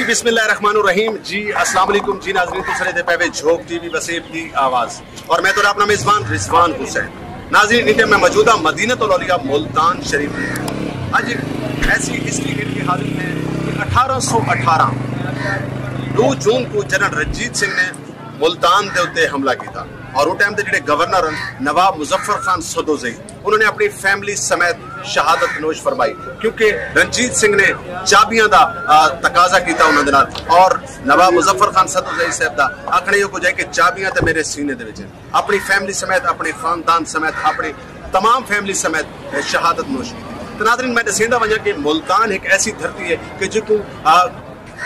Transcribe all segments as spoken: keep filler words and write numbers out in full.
بسم اللہ الرحمن الرحیم۔ جی السلام علیکم۔ جی ناظرین، تساں ݙیہدے پئے وے جھوک ٹی وی وسیب دی آواز، اور میں تہاݙا اپݨا میزبان رضوان حسین۔ ناظرین، ایں ٹائم میں موجود ہاں مدینۃ الاولیاء ملتان شریف۔ اڄ ایسی ہسٹری گھن کے حاضر ہیں کہ اٹھارہ سو اٹھارہ، ݙو جون کوں جنرل رنجیت سنگھ نے ملتان دے اتے حملہ کیتا، اور اوں ٹائم دے جڑے گورنر ہن نواب مظفر خان سدوزئی، انہوں نے اپنی فیملی سمیت شہادت نوش فرمائی، کیونکہ رنجیت سنگھ نے چابیاں دا، آ، تقاضا کیتا انہاں دے نال۔ اور نواب مظفر خان سدوزئی صاحب دا آکھݨا ایہو کجھ ہے کہ چابیاں تے میرے سینے دے وچ ہن۔ اپنی فیملی سمیت، اپنے خاندان سمیت، اپنی تمام فیملی سمیت شہادت نوش کیتی۔ تے ناظرین، میں ݙسیندا ونڄاں کہ ملتان ہک ایسی دھرتی ہے کہ جتوں، آ،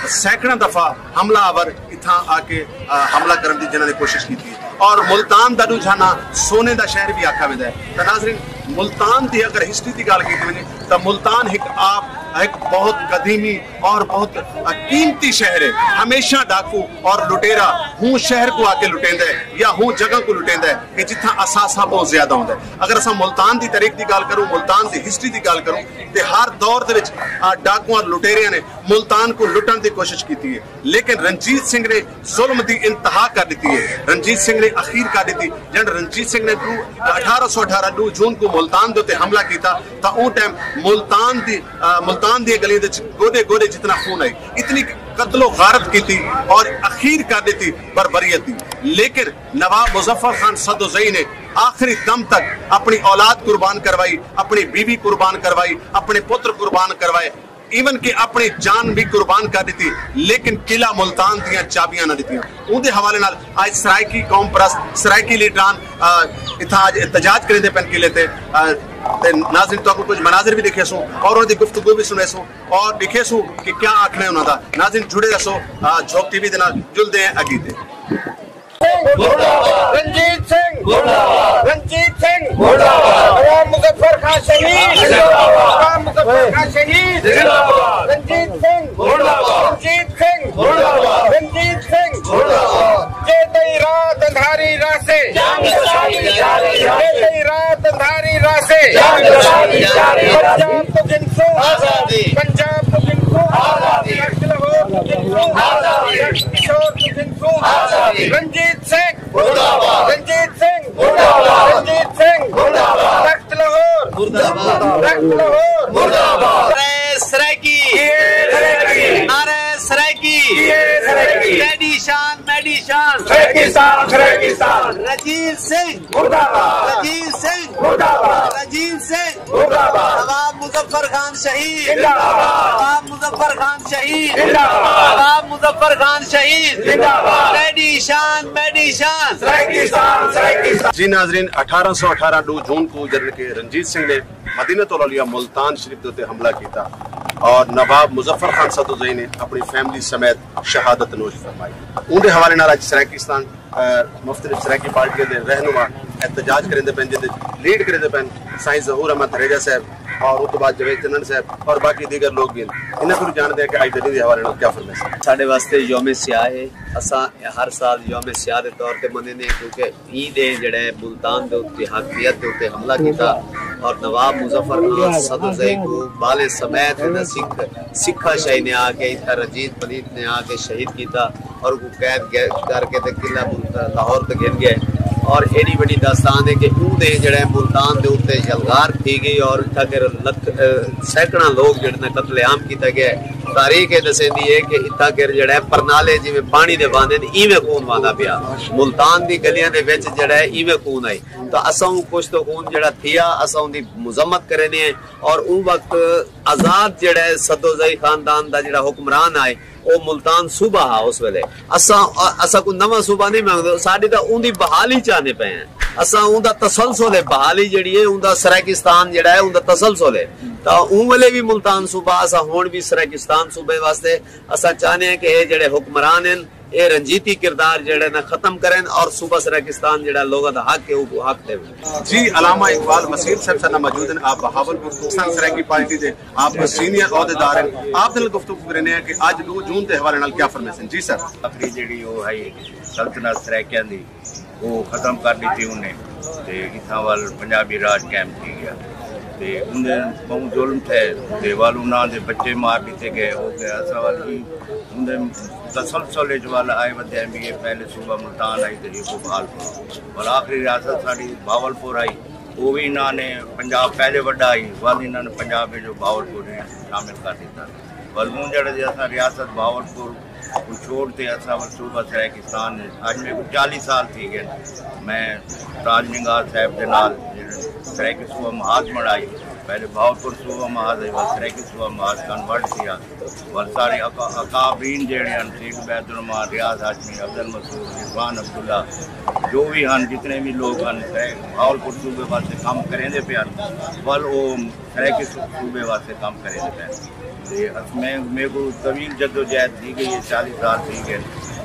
سینکڑاں دفعہ حملہ آور اتھاں آ کے، آ، حملہ کرݨ دی جنہاں نے کوشش کیتی ہے، اور ملتان دا ݙوجھا ناں سونے دا شہر بھی آکھا ویندا ہے۔ تاں ناظرین، ملتان دی اگر ہسٹری دی ڳالھ کیتی ونڄے تاں ملتان ہک آپ، ہک بہت قدیمی اور بہت قیمتی شہر ہے۔ ہمیشہ ڈاکو اور لٹیرا ہوں شہر کو آ کے لٹیندا ہے یا ہوں جگہ کو لٹیندا ہے کہ جتھاں اثاثہ بہت زیادہ ہوندا ہے۔ اگر اساں ملتان دی تاریخ دی ڳالھ کروں، ملتان دی ہسٹری دی ڳالھ کروں، تے ہر دور دے وچ، آ، ڈاکواں اور لٹیریاں نے ملتان کوں لٹݨ دی کوشش کیتی ہے، لیکن رنجیت سنگھ نے ظلم دی انتہا کر ݙتی ہے۔ رنجیت سنگھ نے اخیر کر ݙتی۔ جݙݨ رنجیت سنگھ نے ݙو، اٹھارہ سو اٹھارہ، ݙو جون کوں ملتان دے اتے حملہ کیتا، تاں اوں ٹائم ملتان دی، آ، ملتان دیاں ڳلیاں دے وچ گوݙے گوݙے جتنا خون آئی، اتنی قتل و غارت کیتی اور اخیر کر ݙتی بربریت دی۔ لیکن نواب مظفر خان سدوزئی نے آخری دم تک اپݨی اولاد قربان کروائی، اپݨی بیوی قربان کروائی، اپݨے پتر قربان کروائے، ایون کہ اپݨی جان بھی قربان کر ݙتی، لیکن قلعہ ملتان دیاں چابیاں نہ ݙتیاں۔ اوندے حوالے نال اڄ سرائیکی قوم پرست، سرائیکی لیڈران، آ، اتھاں اڄ احتجاج کریندے پئن قلعے تے، آ، تے ناظرین تہاکوں کجھ مناظر بھی ݙکھیسوں اور انہاں دی گفتگو بھی سݨیسوں اور ݙکھیسوں کہ کیا آکھݨا ہے انہاں دا۔ ناظرین جڑے رہسو، آ، جھوک ٹی وی دے نال۔ جلدے ہیں اڳی تے۔ رنجیت سنگھ، رنجیت سنگھ، نواب مظفر خان شہید، نواب مظفر خان شہید، رنجیت سنگھ، رنجیت سنگھ، رنجیت سنگھ۔ جے تئی رات اندھاری رہسے، جے تئی رات اندھاری رہسے، پنجاب توں گھنسوں، پنجاب توں گھنسوں، تخت لاہور توں گھنسوں، تخت پشاور توں گھنسوں۔ رنجیت سنگھ، رنجیت سنگھ، رنجیت سنگھ، تخت لاہور، تخت لاہور۔ نعرہ سرائیکی، نعرہ سرائیکی، تیݙی شان میݙی شان، رنجیت سنگھ، رنجیت سنگھ، رنجیت سنگھ۔ نواب مظفر خان شہید، نواب مظفر خان شہید، نواب مظفر خان شہید، تیݙی شان میݙی شان۔ جی ناظرین، اٹھارہ سو اٹھارہ، ݙو جون کوں جنرل کے رنجیت سنگھ نے مدینۃ الاولیاء ملتان شریف دے اتے حملہ کیتا اور نواب مظفر خان سدوزئی نے اپݨی فیملی سمیت شہادت نوش فرمائی۔ اوندے حوالے نال اڄ سرائیکستان، آ، مختلف سرائیکی پارٹیاں دے رہنما احتجاج کریندے پئن، جیندے لیڈ کریندے پئن سائیں ظہور احمد دھریجہ صاحب اور اس تو بعد جاوید چنن صاحب اور باقی دیگر لوگ بھی ہیں۔ انہاں کوں جاݨدے ہیں کہ اڄ دے ݙینہہ دے حوالے نال کیا فرمیسن۔ ساݙے واسطے یوم سیاہ ہے، اساں ہر سال یوم سیاہ دے طور تے منیندے ہیں، کیونکہ ایں ݙینہہ جیڑھا ہے ملتان دے اتے حاکمیت دے اتے حملہ کیتا اور نواب مظفر خان سدوزئی کوں بالیں سمیت انہاں سکھ، سکھا شاہی نے آ کے اتھاں رنجیت پلیت نے آ کے شہید کیتا اور کوں قید گ-، کر کے تے قلعہ ملت-، لاہور تے گھن ڳئے۔ اور ایݙی وݙی داستان ہے کہ اوں ݙینہہ جیڑھا ہے ملتان دے اتے یلغار تھی ڳئی اور اتھاں کے لکھ، اے، سینکڑاں لوگ جیڑھے نے قتل عام کیتا ڳیا ہے۔ تاریخ اے ݙسیندی ہے کہ اتھاں کے جیڑھا ہے پرنالے جیویں پاݨی دے واندے نے، ایویں خون واندا پیا۔ ملتان دی گلیاں دے وچ جیڑھا ہے ایویں خون آئی۔ تاں اساں اوں کچھ تو خون جیڑھا تھیا، اساں اوندی مذمت کریندے ہیں۔ اور اوں وقت آزاد جیڑھا ہے سدوزئی خاندان دا جیڑھا حکمران آئے، او ملتان صوبہ ہا اس ویلے۔ اساں، اساں کوئی نواں صوبہ نہیں منگدے، ساݙی تاں اوندی بحالی چاہندے پئے ہیں۔ اساں اوندا تسلسل ہے، بحالی جیڑھی ہے، اوندا سرائیکستان جیڑھا ہے، اوندا تسلسل ہے۔ تاں اوں ویلے بھی ملتان صوبہ، اساں ہݨ بھی سرائیکستان صوبے واسطے اساں چاہندے ہیں کہ اے جیڑھے حکمران ہیں، اے رنجیتی کردار جیڑھے نا ختم کرن اور صوبہ سرائیکستان جیڑھا لوگاں دا حق ہے، اوکوں حق ݙیون۔ جی، علامہ اقبال مسیت صاحب ساݙے نال موجود ہیں، آپ بہاولپور توں سن، سرائیکی پارٹی دے آپ سینئر عہدیدار ہیں، آپ دے نال گفتگو کریندے ہیں کہ اڄ ݙو جون دے حوالے نال کیا فرمیسن۔ جی سر۔ آخری جیڑھی او ہے سلطنت سرائیکیاں دی، او ختم کر ݙتی انہیں تے اتھاں ول پنجابی راج قائم تھی ڳیا۔ تے اوندے ٻہوں ظلم تھئے تے ول انہاں دے بچے مار ݙتے ڳئے۔ او ڳئے اساں ول وی اوندے تسلسل اچ ول آئے ودے ہیں، وی اے پہلے صوبہ ملتان آئی تے ایکوں بہاولپور، ول آخری ریاست ساݙی بہاولپور آئی، او وی انہاں نے پنجاب پہلے وݙا آئی، ول انہاں نے پنجاب اچ او بہاولپور شامل کر ݙتا۔ ول ہن جیڑھا جے اساں ریاست بہاولپور کوں چھوڑ تے اساں ول صوبہ سرائیکستان اچ، اڄ میکوں چالیہہ سال تھی ڳئے۔ میں تاج نگار صاحب دے نال جیڑھے سرائیکی صوبہ محاذ بݨائی، پہلے بہاولپور صوبہ محاذ ہئی، ول سرائیکی صوبہ محاذ کنورٹ تھیا۔ ول سارے اکا-، اکابرین جیڑھے ہن، سید عبید الرحمان، ریاض ہاشمی، افضل مسعود، عرفان عبداللہ، جو وی ہن، جتنے وی لوگ ہن، سرائیک-، بہاولپور صوبے واسطے کم کریندے پئے ہن، ول او سرائیکی صوبے واسطے کم کریندے پئے ہن۔ تے اس میں، میکوں طویل جدوجہد تھی ڳئی ہے، چالیہہ سال تھی ڳئے،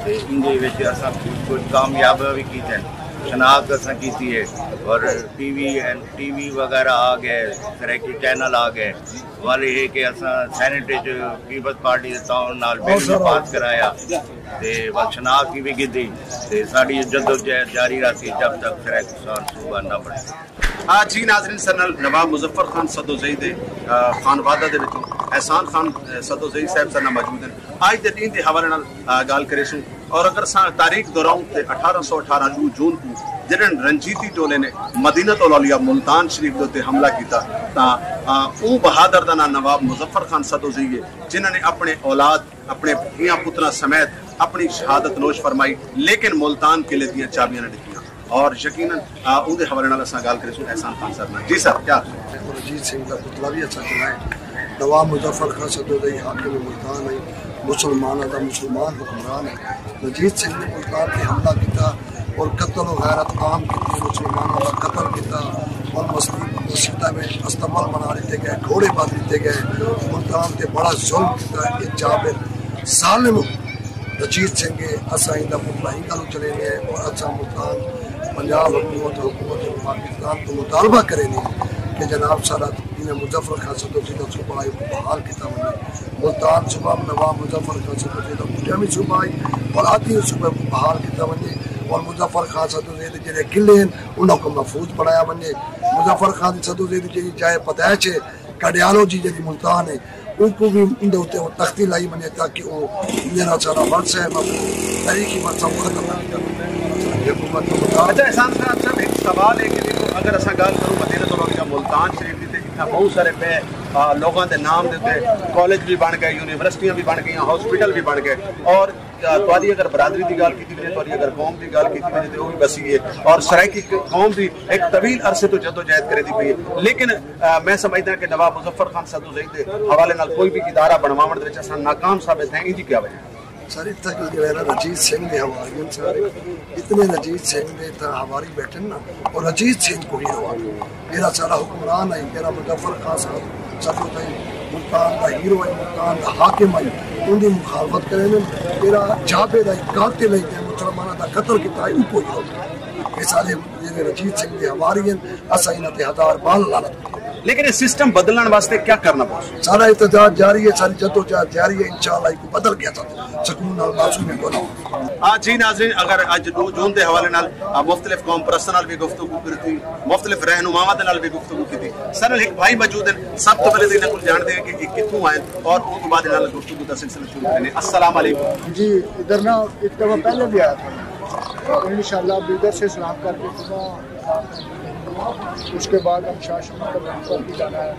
تے ایندے وچ اساں کجھ، کجھ کامیابیاں وی کیتن، شناخت اساں کیتی ہے، اور T V N, T V وغیرہ آ ڳئے، سرائیکی چینل آ ڳئے، ول اے ہے کہ اساں سینیٹ اچ پیپلز پارٹی دے تعاون نال بل وی پاس کرایا تے ول شناخت وی گھدی، تے ساݙی جدوجہد جاری رہسی جب تک سرائیکستان صوبہ نہ بݨے۔ آ جی ناظرین، ساݙے نال نواب مظفر خان سدوزئی دے، آ، خانوادہ دے وچوں احسان خان، آ، سدوزئی صاحب ساݙے نال موجود ہیں۔ اڄ دے ݙینہہ دے حوالے نال، آ، ڳالھ کریسوں۔ اور اگر اساں تاریخ دہراؤں تے اٹھارہ سو اٹھارہ ݙو جون کوں جݙݨ رنجیتی ٹولے نے مدینۃ الاولیاء ملتان شریف دے اتے حملہ کیتا تاں، آ، اوں بہادر دا ناں نواب مظفر خان سدوزئی ہے، جنہاں نے اپݨے اولاد، اپݨے دھیاں پتراں سمیت اپݨی شہادت نوش فرمائی، لیکن ملتان قلعے دیاں چابیاں نہ ݙتیاں۔ اور یقیناً، آ، اوندے حوالے نال اساں ڳالھ کریسوں احسان خان سر نال۔ جی سر، کیا؟ رجیت سنگھ دا پتلا وی اساں چلائے۔ نواب مظفر خان سدوزئی حاکم ملتان ہئی، مسلماناں دا مسلمان حکمران ہے۔ رجیت سنگھ نے ملتان تے حملہ کیتا اور قتل و غیرت عام کیتی، مسلماناں دا قتل کیتا اور مسجد، مسجداں وچ استبل بݨا ݙتے ڳئے، گھوڑے ٻدھ ݙتے ڳئے، ملتان تے بڑا ظلم کیتا۔ اے جابر ظالم رجیت سنگھ ہے، اساں ایندا پتلا ہی گالوں چلیندے ہیں اور اساں ملتان، پنجاب حکومت، حکومت پاکستان توں مطالبہ کریندے ہیں کہ جناب ساݙا جنہیں مظفر خان سدوزئی دا صوبہ ہے، اوکوں بحال کیتا ونڄے۔ ملتان صوبہ نواب مظفر خان سدوزئی دا اڄݨ وی صوبہ ہے اور آتی صوبہ کوں بحال کیتا ونڄے اور مظفر خان سدوزئی دے جیڑھے قلعے ہیں، انہاں کوں محفوظ بݨایا ونڄے۔ مظفر خان سدوزئی دی جیڑھی جائے پیدائش ہے، کارڈیالوجی جیڑھی ملتان ہے، اوکوں وی اوندے اتے او تختی لائی ونڄے تاکہ او میرا سارا ورثہ ہے، تاریخی ورثہ او ختم نہ تھیا۔ حکومت دا مطالبہ۔ اچھا، احسان خان صاحب، ہک سوال ہے کہ دیکھو، اگر اساں ڳالھ کروں مدینۃ الاولیاء ملتان شریف دی، تے اتھاں ٻہوں سارے پئے، آ، لوگاں دے نام دے اتے کالج وی بݨ ڳئے، یونیورسٹیاں وی بݨ ڳئیاں، ہاسپٹل وی بݨ ڳئے، اور، آ، تہاݙی اگر برادری دی ڳالھ کیتی ونڄے، تہاݙی اگر قوم دی ڳالھ کیتی ونڄے، تے او وی وسی ہے، اور سرائیکی قوم وی ہک طویل عرصے توں جدوجہد کریندی پئی ہے، لیکن آ، میں سمجھدا کہ نواب مظفر خان سدوزئی دے حوالے نال کوئی بھی ادارہ بݨواوݨ دے وچ اساں ناکام ثابت ہیں، ایندی کیا وجہ ہے؟ سر، اتھاں کیوں جو ہے نا، رجیت سنگھ دے حواریوں سارے، اتنے رجیت سنگھ دے اتھاں حواری بیٹھن نا، اور رجیت سنگھ کو ہیرو آ۔ میرا سارا حکمران ہے، میرا مظفر خان صاحب سدوزئی ملتان دا ہیرو ہے، ملتان دا حاکم ہے، ان دی مخالفت کرے نے، میرا جابر ہے، قاتل ہے، تے مسلماناں دا قتل کیتا ہے، اوکوں ہیرو۔ اے سارے جیڑھے رجیت سنگھ دے حواری ہیں، اساں انہاں تے ہزار بار لعنت پڑھیندے۔ لیکن اے سسٹم بدلݨ واسطے کیا کرݨا پوسی؟ سارا احتجاج جاری ہے، ساری جدوجہد جاری ہے، انشاءاللہ ایکوں بدل کے اساں سکون نال معصومی کوں نہ۔ آ جی ناظرین، اگر اڄ ݙو جون دے حوالے نال، آ، مختلف قوم پرستاں نال وی گفتگو کیتی، مختلف رہنماواں دے نال وی گفتگو کیتی، ساݙے نال ہک بھائی موجود ہیں، سب توں پہلے تاں انہاں کوں ڄاݨدے ہیں کہ اے کتھوں آئے اور اوں توں بعد انہاں نال گفتگو دا سلسلہ شروع کریں۔ السلام علیکم۔ جی، ادھر نا ایک دفعہ پہلے بھی آیا تھا۔ انشاءاللہ اب ادھر سے سلام کر کے صبح، اس کے بعد ہم شاہ شمع قدم پر بھی جانا ہے۔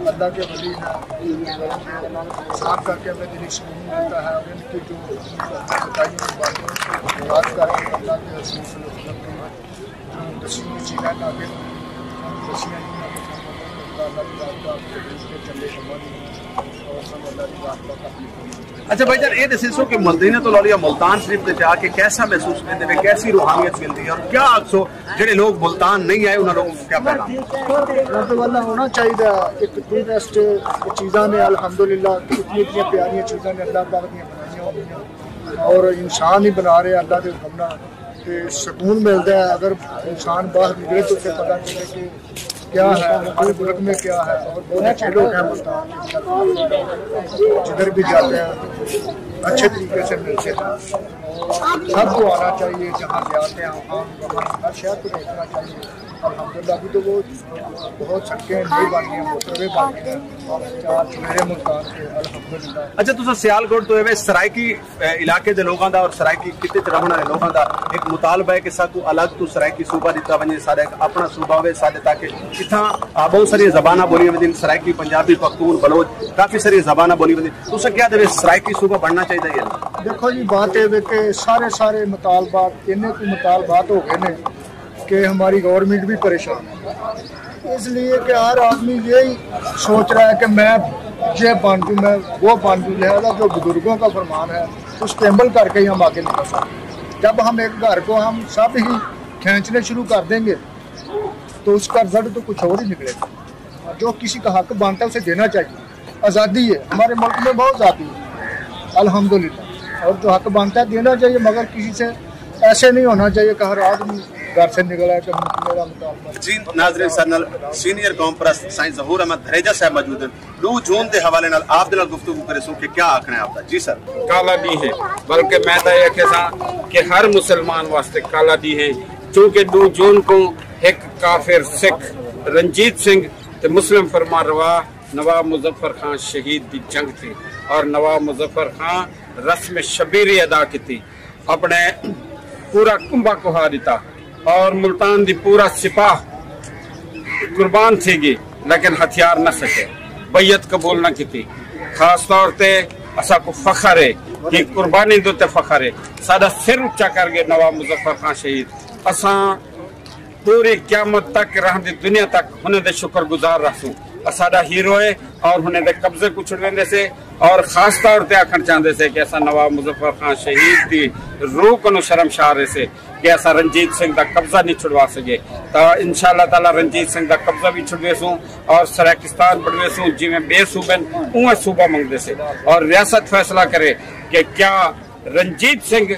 اللہ کے ولی ہیں، سلام کر کے ہمیں دلی سکون ملتا ہے۔ اور ان کی جو بتائی ہوئی باتیں، یاد کر کے اللہ کے رسول صلی اللہ علیہ وسلم کی جو دسی ہوئی چیزیں کا دل، دسی ہوئی چیزیں کا دل، اللہ کی ذات کا آپ کے دل کے چلے سمجھ اور سب اللہ کی ذات کا تکلیف۔ اچھا بھائی جان، اے ݙسیسو کہ مدینۃ الاولیاء ملتان شریف دے جا کے کیسا محسوس کریندے پئے، کیسی روحانیت ملدی ہے، اور کیا آکھسو جیڑھے لوگ ملتان نہیں آئے، انہاں لوگوں کو کیا پیغام؟ رب والا ہونا چاہیے، ایک ٹورسٹ چیزاں نے، الحمدللہ، اتنی اتنی پیاریاں چیزاں نے اللہ پاک دیاں بنائیاں ہوئی ہیں، اور انسان ہی بنا رہے اللہ دے حکم نال، تے سکون ملدا ہے۔ اگر انسان باہر نکلے تو اسے پتہ چلے کہ کیا ہے، ہمارے ملک میں کیا ہے، اور بہت اچھے لوگ ہیں ملتان کے، جدھر بھی جاتے ہیں اچھے طریقے سے ملتے ہیں۔ سب کو آنا چاہیے، جہاں جاتے ہیں وہاں، وہاں ہر شہر کو دیکھنا چاہیے۔ الحمدللہ، ابھی تو وہ بہت سڑکیں نئی بن گئی ہیں، موٹر وے بن گئے ہیں، چار چفیرے ملتان کے، الحمدللہ۔ اچھا، تساں سیالکوٹ تو ایویں سرائیکی، اے، علاقے دے لوگاں دا اور سرائیکی خطے چ رہݨ والے لوگاں دا ایک مطالبہ ہے کہ ساکوں الگ تو سرائیکی صوبہ ݙتا ونڄے، ساݙا ایک اپݨا صوبہ ہوئے، ساݙے تاکہ اتھاں، آ، بہت ساریاں زباناں ٻولیاں ویندین، سرائیکی، پنجابی، پختون، بلوچ، کافی ساریاں زباناں ٻولیاں ویندین۔ تساں کیا دے وچ سرائیکی صوبہ بݨنا چاہیدا ہے یا نہ؟ دیکھو جی، بات یہ ہے کہ سارے سارے مطالبات، انہیں کوئی مطالبات ہو گئے نے کہ ہماری گورنمنٹ بھی پریشان ہے، اس لیے کہ ہر آدمی یہی سوچ رہا ہے کہ میں یہ بن جوں، میں وہ بن جوں۔ لہذا جو بزرگوں کا فرمان ہے، اس پہ عمل کر کے ہی ہم آگے نکل سکتے ہیں۔ جب ہم ایک گھر کو ہم سب ہی کھینچنے شروع کر دیں گے تو اس کا رزلٹ تو کچھ اور ہی نکلے گا۔ جو کسی کا حق بنتا ہے، اسے دینا چاہیے۔ آزادی ہے، ہمارے ملک میں بہت آزادی ہے، الحمدللہ۔ اور جو حق بنتا ہے، دینا چاہیے، مگر کسی سے ایسے نہیں ہونا چاہیے کہ ہر آدمی گھر سے نکلا ہے کہ میرا مطالبہ۔ جی ناظرین، ساݙے نال سینئر قوم پرست سائیں ظہور احمد دھریجہ صاحب موجود ہیں۔ ݙو جون دے حوالے نال آپ دے نال گفتگو کریسوں کہ کیا آکھݨا ہے آپ دا۔ جی سر۔ کالا ݙینہہ ہے، بلکہ میں تاں اے آکھیساں کہ ہر مسلمان واسطے کالا ݙینہہ ہے، چونکہ ݙو جون کوں ہک کافر سکھ رنجیت سنگھ تے مسلم فرمان روا نواب مظفر خان شہید دی جنگ تھی اور نواب مظفر خان رسم شبیری ادا کیتی، اپݨے پورا کنبہ کہا ݙتا اور ملتان دی پورا سپاہ قربان تھی ڳئی، لیکن ہتھیار نہ سٹے، بیعت قبول نہ کیتی۔ خاص طور تے اساکوں فخر ہے، کہ قربانی دے اتے فخر ہے، ساݙا سر اچا کر ڳئے نواب مظفر خان شہید۔ اساں پوری قیامت تک رہندی دنیا تک ہنیں دے شکر گزار رہسوں۔ اساݙا ہیرو ہے اور ہنیں دے قبضے کوں چھڑویندے سے، اور خاص طور تے آکھݨ چاہندے سے کہ اساں نواب مظفر خان شہید دی روح کنوں شرمسار ہے سے کہ اساں رنجیت سنگھ دا قبضہ نہیں چھڑوا سڳے۔ تاں انشاءاللہ تعالیٰ رنجیت سنگھ دا قبضہ بھی چھڑویسوں اور سرائیکستان بݨویسوں، جیویں ٻئے صوبے ہن، اونویں صوبہ منگدے سے، اور ریاست فیصلہ کرے کہ کیا رنجیت سنگھ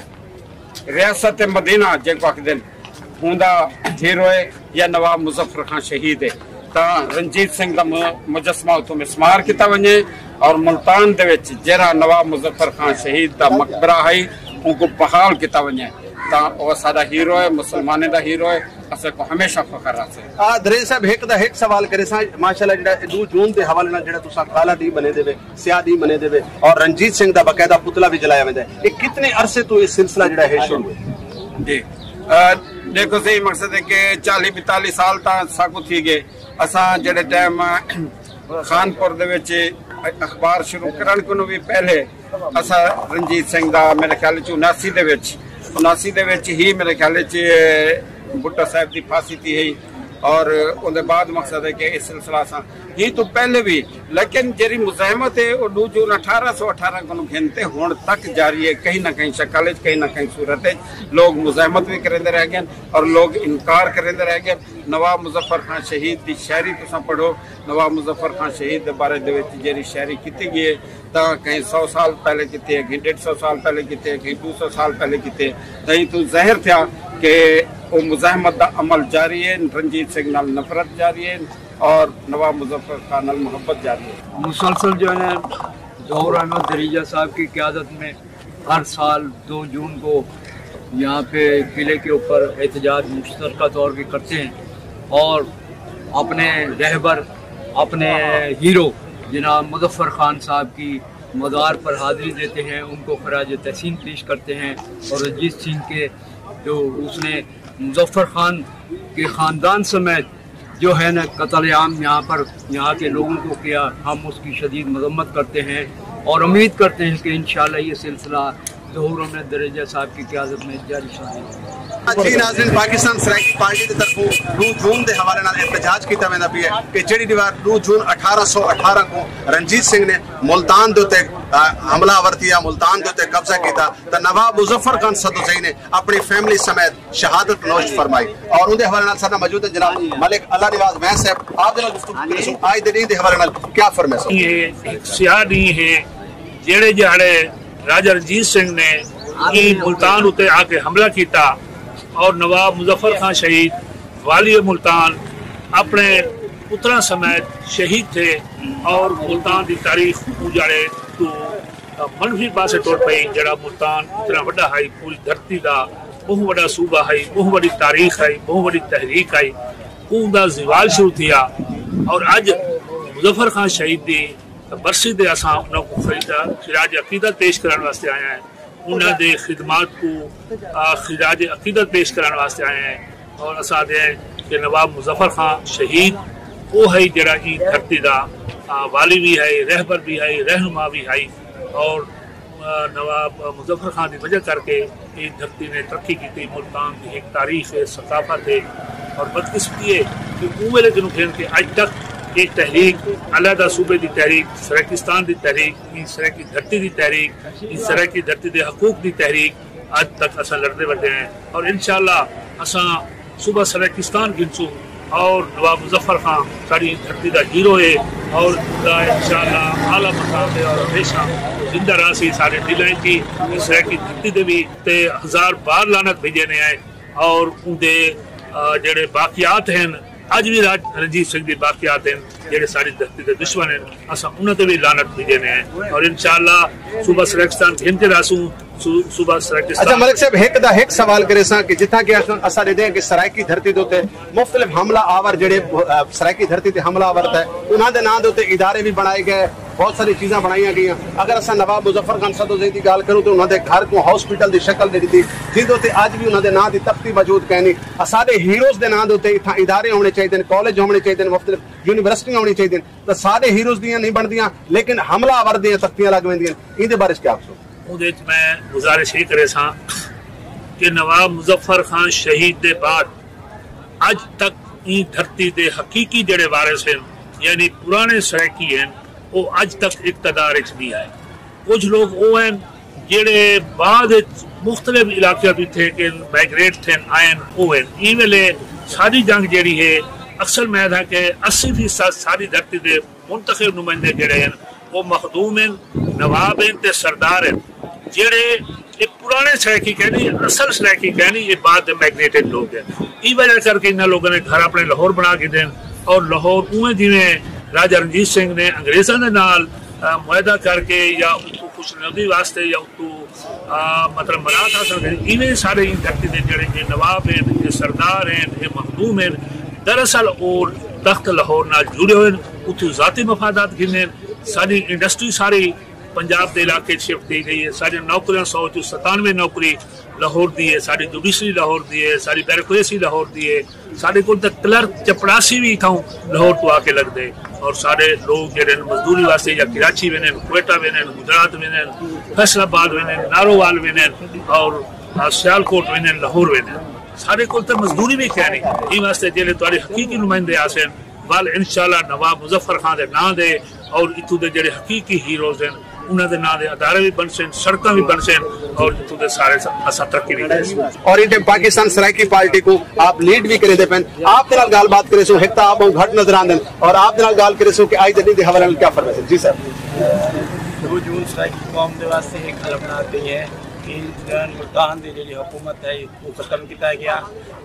ریاست مدینہ جیکوں آکھدن، اوندا ہیرو ہے یا نواب مظفر خان شہید ہے، تاں رنجیت سنگھ دا م-، مجسمہ اتھوں مسمار کیتا ونڄے، اور ملتان دے وچ جیڑھا نواب مظفر خان شہید دا مقبرہ ہئی، اونکوں بحال کیتا ونڄے۔ تاں او اساݙا ہیرو ہے، مسلمانیں دا ہیرو ہے، اساکوں ہمیشہ فخر حاصل ہے۔ آ، دھریجہ صاحب، ہک دا ہک سوال کریساں، ماشاءاللہ جیڑھا ݙو جون دے حوالے نال جیڑھا تساں کالا ݙینہہ بݨیندے وے، سیاہ ݙینہہ بݨیندے وے اور رنجیت سنگھ دا باقاعدہ پتلا وی جلایا ویندا ہے، اے کتنے عرصے توں اے سلسلہ جیڑھا ہے شروع ہے؟ جی، آ، ݙیکھو صحیح مقصد ہے کہ چالیہہ ٻتالیہہ سال تاں ساکوں تھی ڳئے۔ اساں جیڑھے ٹائم خانپور دے وچ اخبار شروع کرݨ کنوں وی پہلے اساں رنجیت سنگھ دا، میرے خیال وچ اناسی دے وچ، اناسی دے وچ ہی میرے خیال وچ بھٹو صاحب دی پھانسی تھی ہئی، اور اوندے بعد مقصد ہے کہ اے سلسلہ اساں ہی توں پہلے وی، لیکن جیڑھی مزاحمت ہے او ݙو جون اٹھارہ سو اٹھارہ کنوں گھن تے ہݨ تک جاری ہے، کہیں نہ کہیں شکل وچ، کہیں نہ کہیں صورت وچ لوگ مزاحمت وی کریندے رہ ڳئے اور لوگ انکار کریندے رہ ڳئے۔ نواب مظفر خان شہید دی شاعری تساں پڑھو، نواب مظفر خان شہید دے بارے دے وچ جیڑھی شاعری کیتی ڳئی ہے، تاں کہیں سو سال پہلے کیتے، کہیں ݙیڈھ سو سال پہلے کیتے، کہیں ݙو سو سال پہلے کیتے، تاں ایں توں ظاہر تھیا کہ او مزاحمت دا عمل جاری ہے، رنجیت سنگھ نال نفرت جاری ہے اور نواب مظفر خان نال محبت جاری ہے۔ مسلسل جو ہے نا، ظہور احمد دھریجہ صاحب کی قیادت میں ہر سال دو جون کو یہاں پہ قلعے کے اوپر احتجاج مشترکہ طور پہ کرتے ہیں اور اپنے رہبر، اپنے ہیرو جناب مظفر خان صاحب کی مزار پر حاضری دیتے ہیں، ان کو خراج تحسین پیش کرتے ہیں اور رنجیت سنگھ کے جو اس نے مظفر خان کے خاندان سمیت جو ہے نا قتل عام یہاں پر یہاں کے لوگوں کو کیا، ہم اس کی شدید مذمت کرتے ہیں اور امید کرتے ہیں کہ انشاءاللہ یہ سلسلہ ظہور احمد دھریجہ صاحب کی قیادت میں جاری رہے۔ جی ناظرین، پاکستان سرائیکی پارٹی دی طرفوں ݙو جون دے حوالے نال احتجاج کیتا ویندا پیا ہے کہ جیڑھی دیوار ݙو جون اٹھارہ سو اٹھارہ کو رنجیت سنگھ نے ملتان دے اتے، آ، حملہ آور تھیا، ملتان دے اتے قبضہ کیتا، تاں نواب مظفر خان سدوزئی نے اپݨی فیملی سمیت شہادت نوش فرمائی۔ اور اوندے حوالے نال ساݙے نال موجود ہیں جناب ملک اللہ نواز وین صاحب، آپ دے نال گفتگو کریسوں، اڄ دے ݙینہہ دے حوالے نال کیا فرمائے سو؟ یہ ایک سیاہ ݙینہہ ہے، جیڑھے جہاڑے راجہ رنجیت سنگھ نے ایں ملتان اتے آ کے حملہ کیتا اور نواب مظفر خان شہید والی ملتان اپݨے پتراں سمیت شہید تھے اور ملتان دی تاریخ اجاڑے توں منفی پاسے ٹر پئی، جیڑھا ملتان اتنا وݙا ہئی، پوری دھرتی دا ٻہوں وݙا صوبہ ہئی، ٻہوں وݙی تاریخ ہئی، ٻہوں وݙی تحریک ہئی۔ اوں دا زوال شروع تھیا اور اڄ مظفر خان شہید دی برسی تے اساں انہاں کوں خراج، خراج عقیدت پیش کرݨ واسطے آئے ہیں۔ انہاں دے خدمات کوں، آ، خراج عقیدت پیش کرݨ واسطے آئے ہیں اور اساں آہدے ہیں کہ نواب مظفر خان شہید او ہے جڑا ایں دھرتی دا، آ، والی بھی ہے، رہبر بھی ہے، رہنما بھی ہے اور، آ، نواب مظفر خان دی وجہ کر کے ایں دھرتی نے ترقی کیتی۔ ملتان دی ہک تاریخ ہے، ثقافت ہے اور بدقسمتی ہے کہ اوں ویلے کنوں گھن کے اڄ تک اے تحریک، علیحدہ صوبے دی تحریک، سرائیکستان دی تحریک، ایں سرائیکی دھرتی دی تحریک، ایں سرائیکی دھرتی دے حقوق دی تحریک اڄ تک اساں لڑدے ودے ہیں اور انشاءاللہ اساں صوبہ سرائیکستان گھنسوں اور نواب مظفر خان ساݙی دھرتی دا ہیرو ہے اور اوندا انشاءاللہ اعلیٰ مقام ہے اور ہمیشہ زندہ رہسی ساݙے دلاں اچ ہی۔ سرائیکی دھرتی دے بھی تے ہزار بار لعنت بھیجے نے آئے اور اوندے، آ، جڑے باقیات ہیں، اڄ بھی راج رنجیت سنگھ دے باقیات ہیں، جڑے ساݙی دھرتی دے دشمن ہیں، اساں انہاں تے بھی لعنت بھیجے نے ہیں اور انشاءاللہ صوبہ سرائیکستان گھن کے رہسوں۔ صو-، صوبہ سرائیکستان۔ اچھا ملک صاحب، ہک دا ہک سوال کریساں کہ جتھاں کہ اساں، اساں ݙیہدے ہیں کہ سرائیکی دھرتی دے اتے مختلف حملہ آور جڑے، آ، سرائیکی دھرتی تے حملہ آور تھئے، انہاں دے ناں دے اتے ادارے بھی بݨائے ڳئے، بہت ساری چیزاں بݨائیاں ڳئیاں۔ اگر اساں نواب مظفر خان سدوزئی دی ڳالھ کروں تے انہاں دے گھر کوں ہاسپٹل دی شکل ݙے ݙتی، جیندے اتے اڄ بھی انہاں دے ناں دی تختی موجود کائنی۔ اساݙے ہیروز دے ناں دے اتے اتھاں ادارے ہووݨے چاہیدن، کالج ہووݨے چاہیدن، مختلف یونیورسٹیاں ہووݨیاں چاہیدن، تاں ساݙے ہیروز دیاں نہیں بݨدیاں، لیکن حملہ آور دیاں تختیاں لڳ ویندین۔ ایندے بارے چ کیا آکھسو؟ اوندے وچ میں گزارش اے کریساں کہ نواب مظفر خان شہید دے بعد اڄ تک ایں دھرتی دے حقیقی جڑے وارث ہن، یعنی پراݨے سرائیکی ہن، او اڄ تک اقتدار اچ نہیں آئے۔ کجھ لوگ او ہن جڑے بعد اچ مختلف علاقیاں توں اتھے کہ مائیگریٹ تھین آئن او ہن۔ ایں ویلے ساݙی جنگ جڑی ہے، اکثر میں آہداں کہ اسی فیصد ساݙی دھرتی دے منتخب نمائندے جڑے ہن، او مخدوم ہن، نواب ہن تے سردار ہن، جڑے اے پراݨے سرائیکی کائنی، اصل سرائیکی کائنی، اے بعد دے مائیگریٹڈ لوگ ہن۔ ایں وجہ کر کے انہاں لوگاں نے گھر اپݨے لاہور بݨا گھدن اور لاہور اونویں جیویں راجہ رنجیت سنگھ نے انگریزاں دے نال، آ، معاہدہ کر کے یا اتوں خوش نودی واسطے یا اتوں، آ، مطلب، مراعات حاصل کری، ایویں سارے ایں دھرتی دے جڑے اے نواب ہن، اے سردار ہن، اے مخدوم ہن، دراصل او تخت لاہور نال جڑے ہوئے ہن، اتوں ذاتی مفادات گھندے ہن۔ ساݙی انڈسٹری ساری پنجاب دے علاقے اچ شفٹ تھی ڳئی ہے۔ ساݙیاں نوکریاں، سو چوں ستانوے نوکری لاہور دی ہے، ساݙی جوڈیشری لاہور دی ہے، ساݙی بیوروکریسی لاہور دی ہے، ساݙے کول تاں کلرک چپڑاسی وی اتھاؤں لاہور توں آ کے لڳدے۔ اور ساݙے لوگ جڑے ہن مزدوری واسطے یا کراچی ویندن، کوئٹہ ویندن، گجرات ویندن، فیصل آباد ویندن، نارووال ویندن اور، آ، سیالکوٹ ویندن، لاہور ویندن۔ ساݙے کول تاں مزدوری وی کائنی۔ ایں واسطے جیلے تہاݙے حقیقی نمائندے آسن، ول انشاءاللہ نواب مظفر خان دے ناں دے اور اتھوں دے جڑے حقیقی ہیروز ہن، انہاں دے ناں دے ادارے وی بݨسن، سڑکاں وی بݨسن اور اتھوں دے سارے س-، اساں ترقی وی کریسوں۔ اور ایں ٹائم پاکستان سرائیکی پارٹی کوں آپ لیڈ وی کریندے پئن۔ آپ دے نال ڳالھ بات کریسوں، ہک تاں آپ ٻہوں گھٹ نظر آندن اور آپ دے نال ڳالھ کریسوں کہ اڄ دے ݙینھ دے حوالے نال کیا فرمائیسن؟ جی سر۔ ݙو جون سرائیکی قوم دے واسطے ہک المناک ݙینھ ہے کہ ملتان دی جڑی حکومت ہے، کوں ختم کیتا ڳیا۔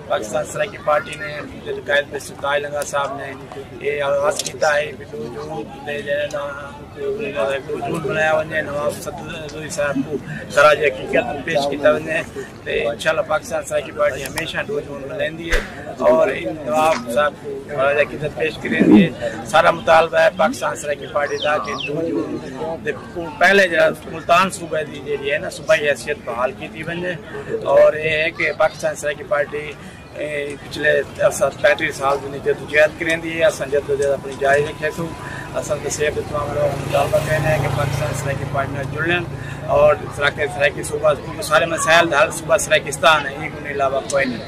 پاکستان سرائیکی پارٹی نے جدوں قائد مجلس طاہر لنگا صاحب نے اے آغاز کیتا ہے کہ ݙو جون دے جیڑھے نا، ݙو جون بݨایا ونڄے، نواب سدوزئی صاحب کوں خراج عقیدت پیش کیتا ونڄے۔ تے انشاءاللہ پاکستان سرائیکی پارٹی ہمیشہ ݙو جون ملائیندی ہے اور ان نواب صاحب کوں خراج عقیدت پیش کریندی ہے۔ سارا مطالبہ ہے پاکستان سرائیکی پارٹی دا کہ ݙو جون دے پہلے جیڑھا ملتان صوبہ دی جیڑھی ہے نا، صوبائی حیثیت بحال کیتی ونڄے۔ اور اے ہے کہ پاکستان سرائیکی پارٹی، اے، پچھلے اساں پینتیس سال دی جدوجہد کریندی ہے، اساں جدوجہد اپݨی جاری رکھیسوں۔ اساں تے سیب دے تمام لوگ مطالبہ کریندے ہیں کہ پاکستان سرائیکی پارٹی نال جڑن اور سرائیکی، سرائیکی صوبہ، کیونکہ سارے مسائل دا حل صوبہ سرائیکستان ہے، ایں کوں علاوہ کوئی نہیں۔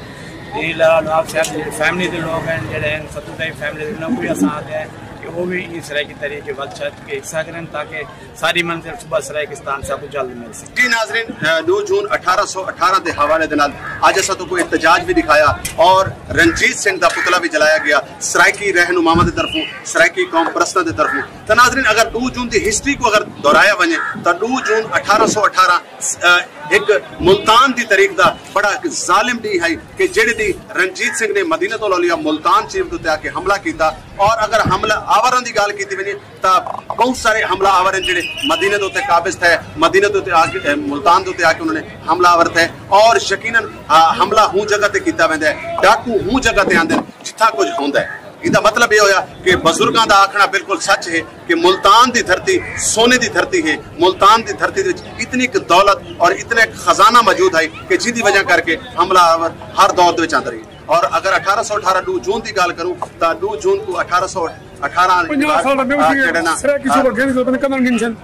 ایں علاوہ نواب صاحب دی فیملی دے لوگ ہیں، جڑے ہیں سدوزئی فیملی دے، انہاں کوں وی اساں آہدے ہیں کہ او وی ایں سرائیکی تحریک ول چھت کے حصہ کرن تاکہ ساری منزل صوبہ سرائیکستان ساکوں جلد مل سکے۔ جی ناظرین، ݙو جون اٹھارہ سو اٹھارہ دے حوالے دے نال اڄ اساں تہاکوں احتجاج وی ݙکھایا اور رنجیت سنگھ دا پتلا وی جلایا ڳیا سرائیکی رہنماواں دی طرفوں، سرائیکی قوم پرستاں دی طرفوں۔ تاں ناظرین، اگر ݙو جون دی ہسٹری کوں اگر دہرایا ونڄے تاں ݙو جون اٹھارہ سو اٹھارہ، آ، ہک ملتان دی تاریخ دا بڑا ہک ظالم ݙینہہ ہئی کہ جیڑھے ݙینہہ رنجیت سنگھ نے مدینۃ الاولیاء ملتان شریف دے اتے آ کے حملہ کیتا۔ اور اگر حملہ آوراں دی ڳالھ کیتی ونڄے تاں بہت سارے حملہ آور ہیں جڑے مدینے دے اتے قابض تھے، مدینے دے اتے آ کے، ملتان دے اتے آ کے انہوں نے حملہ آور تھے۔ اور یقیناً، آ، حملہ ہوں جگہ تے کیتا ویندا ہے، ڈاکو ہوں جگہ تے آندے ہیں۔ جتھاں کجھ ہوندا ہے۔ ایندا مطلب یہ ہویا کہ بزرگاں دا آکھنا بالکل سچ ہے کہ ملتان دی دھرتی سونے دی دھرتی ہے۔ ملتان دی دھرتی دے وچ اتنی ایک دولت اور اتنا ایک خزانہ موجود ہے کہ جن دی وجہ کر کے حملہ آور ہر دور دے وچ آندے رہے۔ اور اگر اٹھارہ سو اٹھارہ ݙو جون دی ڳالھ کروں تاں ݙو جون کوں اٹھارہ سو اٹھارہ پنجاہ سال دا میں اٹھی ڳیا، جیڑھے نا، سرائیکی صوبہ گھن کے پتہ نہیں کݙاں گھنسن،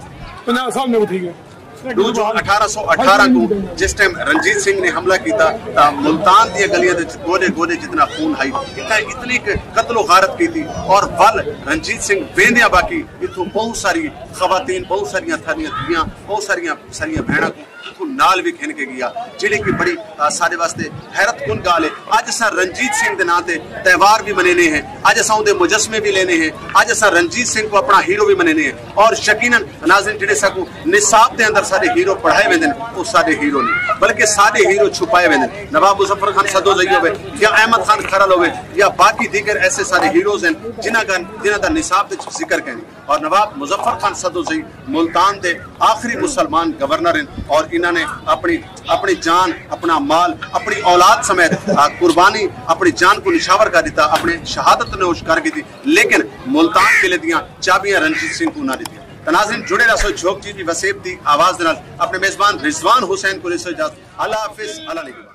پنجاہ سال میں اٹھی ڳیا۔ ݙو جون اٹھارہ سو اٹھارہ کوں جس ٹائم رنجیت سنگھ نے حملہ کیتا تاں ملتان دیاں گلیاں دے وچ گولے گولے جتنا خون ہئی، اتنا اتنی ک قتل و غارت کیتی۔ اور ول رنجیت سنگھ ویندیاں باقی اتھوں بہت ساری خواتین، بہت ساریاں تھاݙیاں دھیاں، بہت ساریاں ساریاں بھیناں کوں اتھوں نال وی گھن کے ڳیا، جیڑھی کہ بڑی، آ، ساݙے واسطے حیرت کن ڳالھ ہے۔ اڄ اساں رنجیت سنگھ دے ناں تے تہوار وی منینے ہیں، اڄ اساں اوندے مجسمے وی لینے ہیں، اڄ اساں رنجیت سنگھ کوں اپݨا ہیرو وی منینے ہیں۔ اور یقیناً ناظرین، جیڑھے ساکوں نصاب دے اندر ساݙے ہیرو پڑھائے ویندن، او ساݙے ہیرو نہیں، بلکہ ساݙے ہیرو چھپائے ویندن۔ نواب مظفر خان سدوزئی ہووے یا احمد خان کھرل ہووے یا باقی دیگر ایسے ساݙے ہیروز ہیں جنہاں کا، جنہاں دا نصاب دے وچ ذکر کائنی۔ اور نواب مظفر خان سدوزئی ملتان دے آخری مسلمان گورنر ہیں اور انہاں نے اپݨی، اپݨی جان، اپݨا مال، اپݨی اولاد سمیت، آ، قربانی، اپݨی جان کوں نشاور کر ݙتا، اپݨی شہادت نوش کر ڳھدی، لیکن ملتان قلعے دیاں چابیاں رنجیت سنگھ کوں نہ ݙتیاں۔ تاں ناظرین، جڑے رہسو جھوک ٹی وی وسیب دی آواز دے نال۔ اپݨے میزبان رضوان حسین کوں ݙیسو اجازت۔ اللہ حافظ، اللہ نگہبان۔